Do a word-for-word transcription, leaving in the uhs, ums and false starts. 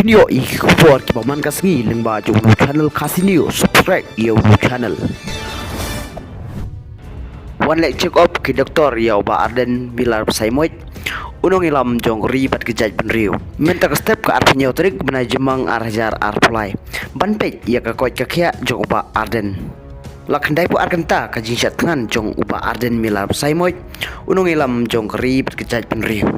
Ïoh ïa ki khubor kiba man ka sngi lyngba jong u channel Khasi News, subscribe ïa u channel. Wan leh check up ki doktor ïa u Bah Ardent Miller Basaiawmoit, u nongïalam jong ka ri bad ka jaitbynriew. Mynta ka step ka arphew hynñiew tarik bnai Jymmang ar hajar arphew lai, ban peit ïa ka koit ka khiah jong u Bah Ardent. La khyndai phew ar kynta ka jingshad thngan jong u Bah Ardent Miller Basaiawmoit, u nongïalam jong ka ri bad ka jaitbynriew.